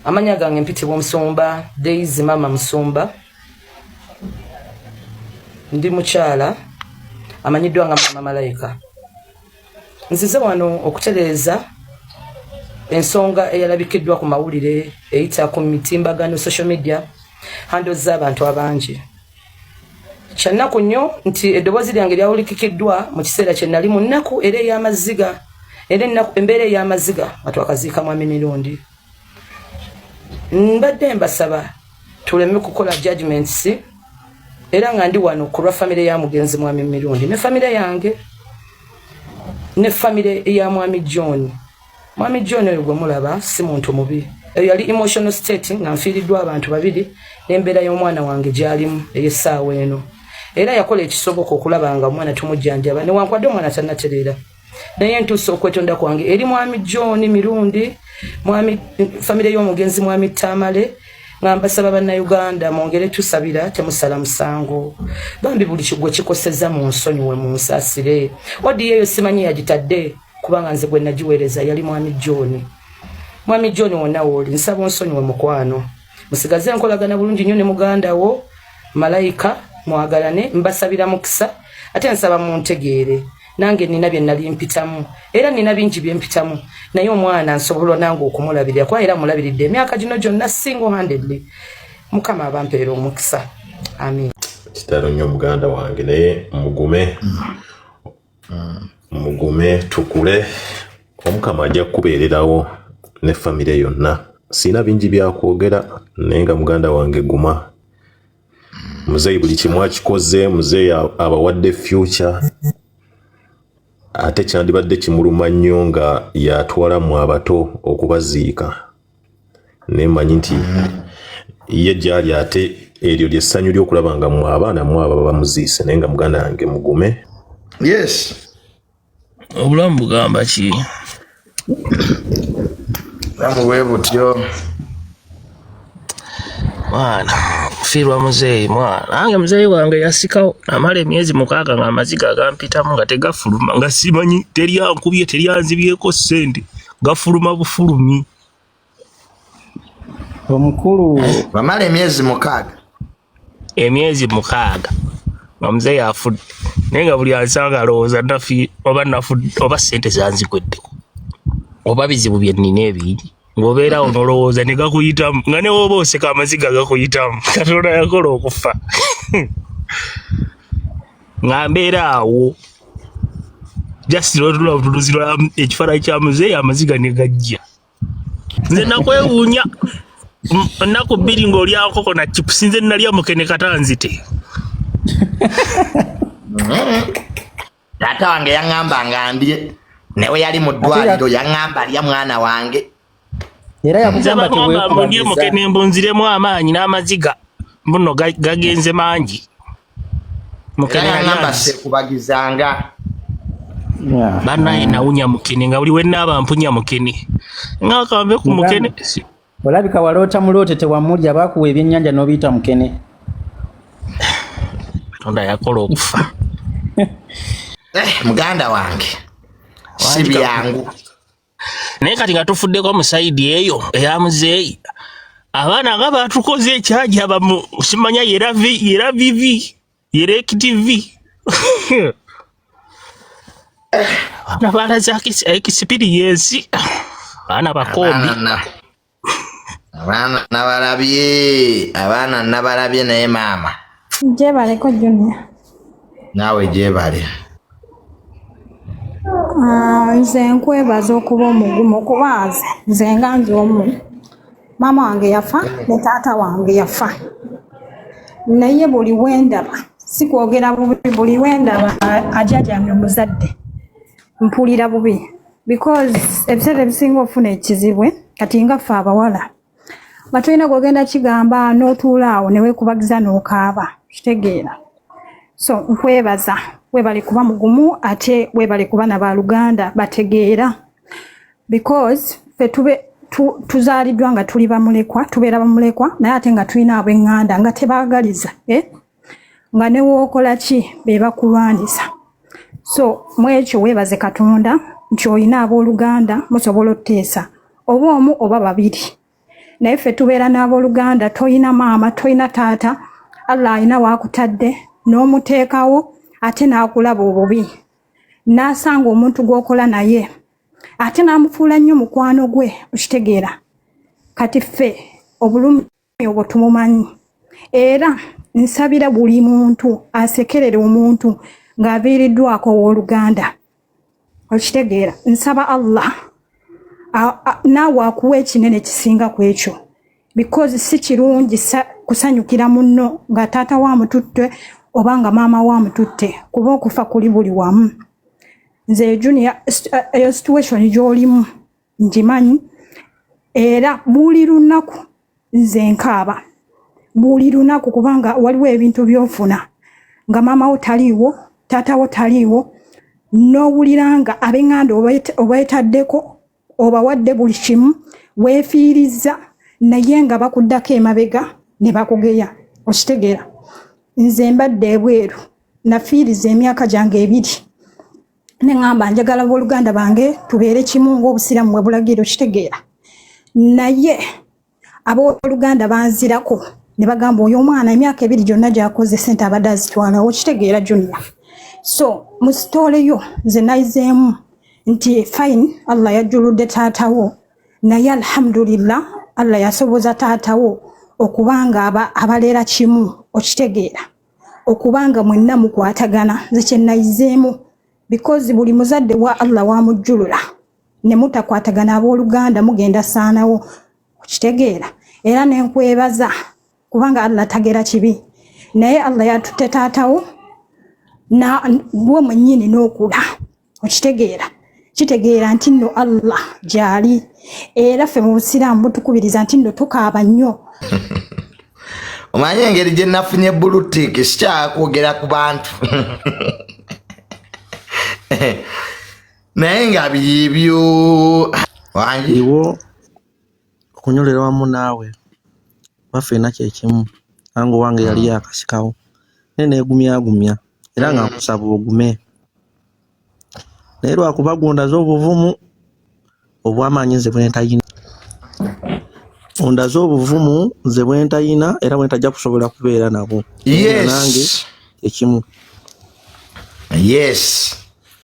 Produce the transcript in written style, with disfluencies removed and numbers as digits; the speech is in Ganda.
Amanya gange mpitibwa Omusumba Daisy Mama Musumba. Ndi mukyala amanyiddwa nga Mama Malayika. Nzize wano okutereeza ensonga eyalabikiddwa ku mawulire eyita ku mitimbagano, social media handles z'abantu abangi. Kyannaku nnyo nti eddoboozi lyange lyawulikikiddwa mu kiseera kye nali mu nnaku era ey'amaziga, era embeera ey'amaziga nga twakaziika Mwami Mirundi. Mbadde mbasaba tuleme kukola judgments, era nga ndi wano ku lwa famire ya mugenzi Mwami Mirundi ne famire yange ne famire ya Mwami John. Mwami John oyo gwe mulaba si muntu mubi. Eyo yali emotional state nga nfiiriddwa abantu babiri n'embeera y'omwana wange gy'alimu ey'essaawa eno, era yakola ekisoboka okulaba nga omwana tumujjanjaba newankwadde omwana tannatereera. Naye ntuusa okwetonda kwange eri Mwami John Mirundi, mwami famire y'omugenzi Mwami Tamale, nga mbasaba Bannayuganda mwongere tusabira, temusala musango. Bambi, buli kigwe kikoseza mu nsonyiwe, mu nsaasire. Audio eyo simanyi yagitadde, kubanga nze gwe nagiweereza yali Mwami John. Mwami John, wonna wooli, nsaba onsonyiwe mukwano. Musigaze enkolagana bulungi nnyo ne muganda wo Malayika, mwagalane. Mbasabira mukisa, ate nsaba muntegeere. Nange nina bye nali mpitamu, era nina bingi bye mpitamu, naye omwana nsobola nange okumulabirira, kuba era mulabiridde emyaka gino gyonna single handedly. Mukama abampeera omukisa, amin. Kitalo nnyo muganda wange, naye mugume, mugume, tukule. Omukama ajja kukubeererawo ne famire yonna. Siina bingi byakwogera, naye nga muganda wange guma. Muzeeyi buli kimu akikoze, muzeeyi abawadde future, ate kyandibadde kimuluma nnyo nga yatwalamu abato okubaziika, naye mmanyi nti ye gyali ate eryo lyessanyu ly'okulaba nga mwe abaana mwe abo bamuziise. Naye nga muganda wange mugume. Yes. Obulamu bugamba ki? Bulamu bwe butyo. Mwana fiirwa muzeeyi, mwana nange muzeeyi wange yasikawo, amala emyezi 6 nga amaziga agampitamu nga tegafuluma, nga simanyi teryankubye, teryanzibyeko ssente, gafuluma bufulumi. Omukulu. Bamala emyezi 6? Emyezi 6 nga muzeeyi afudde, naye nga buli ansanga alowooza nafi oba nafudde oba ssente zanzigweddeko oba bizibu bye nnina ebingi. Ng'obeerawo n'olowooza ne gakuyitamu, nga ne woba oseka amaziga gakuyitamu. Katonda yakola okufa. Nga mbeera awo, just lwotula butunuzi lwa ekifaananyi kya muzeeyi, amaziga ne gajja. Nze nakwewuunya, ennaku 2 ng'olya nkoko na chips, nze nalya mukene katanzite. Taata wange yaŋŋamba nga ndye, newe yali mu ddwaliro yaŋŋamba, "Lya mwana wange." Era nze yakugamba bagamba mbu ndye teweekubagiza. Mukene, mbu nziremu amaanyi n'amaziga mbuno gagenze mangi. Era Mukene yali yaŋŋamba anzi seekubagizanga. Bannaye nawunya mukene, nga buli wenaaba mpunya mukene, nga kambe ku mukene. Muganda, olabika waloota muloote tewamulya, bakuwa ebyennyanja n'obiyita mukene. Katonda yakola okufa. Eh, muganda wange, si Wangi. byangu. Naye kati nga tufuddeko mu side eyo eya muzeeyi, abaana nga batukoze ekyajaba mu simanya yera yera vivi yera active, abaana balaze experience, abaana bakombi. Abaana nabalabye, abaana nabalabye, naye maama. Gyebaleko, Junior. Naawe gyebale. Ah, nze nkwebaza okuba omugumu, kuba nze nga nze omu, maama wange yafa ne taata wange yafa, naye buli wendaba, si kwogera bubi, buli wendaba ajajange omuzadde mpulira bubi, because ebiseera ebisinga ofuna ekizibu. Kati nga ffe abawala nga tolina gwogenda kigamba, n'otuula awo neweekubagiza n'okaaba, kitegeera. So nkwebaza, webale kuba mugumu, ate webale kuba na baluganda bategeera, because ffe tube tuzaaliddwa nga tuli bamulekwa, tubeera bamulekwa, naye ate nga tulina ab'eŋŋanda nga tebaagaliza, eh? Nga ne wookola ki be bakulwanisa. So mu ekyo weebaze Katonda nti olina abooluganda, musobola otuteesa oba omu oba babiri. Naye ffe tubeera n'abooluganda, toyina maama, toyina taata, Allah alina waakutadde n'omuteekawo ate n'akulaba obubi, n'asanga omuntu gw'okola naye ate n'amufuula nnyo mukwano gwe, okitegeera? Kati ffe obulumi obwo tumumanyi, era nsabira buli muntu asekerera omuntu ng'aviiriddwako owooluganda, okitegeera? Nsaba Allah naawe akuwa ekinene kisinga ku ekyo, because si kirungi kusanyukira munno nga taata wa mututte oba nga maama wa mututte, kuba okufa kuli buli wamu. Nze Junior, eyo situation gy'olimu ngimanyi, era buli lunaku nze nkaaba buli lunaku, kubanga waliwo ebintu by'ofuna nga maama wo taliiwo, taata wo taliiwo, n'owulira nga ab'eŋŋanda obeetaddeko, obawadde buli kimu, weefiirizza, naye nga bakuddako emabega ne bakugeya, okitegeera? Nze mbadde ebweru, nafiiriza emyaka gyange 2 ne ŋŋamba njagala abooluganda bange tubeere kimu ng'obusiraamu bwe bulagira, okitegeera? Naye abooluganda banzirako ne bagamba oyo omwana emyaka 2 gyonna gy'akoze sente abadde azitwalawo, okitegeera, Junior? So mu story yo nze nayizeemu nti fine, Allah yajjuludde taatawo, naye alhamdulillah Allah yasoboza taatawo okubanga abaleera kimu, okitegeera? Okubanga mwenna mukwatagana. Nze kye nayizeemu, because buli muzadde wa Allah wamujjulula ne mutakwatagana, abooluganda mugenda saanawo, okitegeera? Era nenkwebaza kubanga Allah tagera kibi, naye Allah yatutte taatawo na gwe mwennyini n'okula, okitegeera? Kitegeera nti nno Allah gy'ali, era ffe mu busiraamu butukubiriza nti nno tukaaba nnyo. Omanyi engeri gye nafunye blue tick, sikyakwogera ku bantu, naye nga byebyo wangi. Iwo okunyolera wamu naawe baffe kyekimu, nange owange yali yakasikawo, naye neegumyagumya era nga nkusaba ogume, naye lwakuba gundaze obuvumu obw'amaanyi nze bwe ntayina, ondaze obuvumu nze bwe ntayina era bwe ntajja kusobola kubeera nabwo. Naye nga nange ekimu. Yes.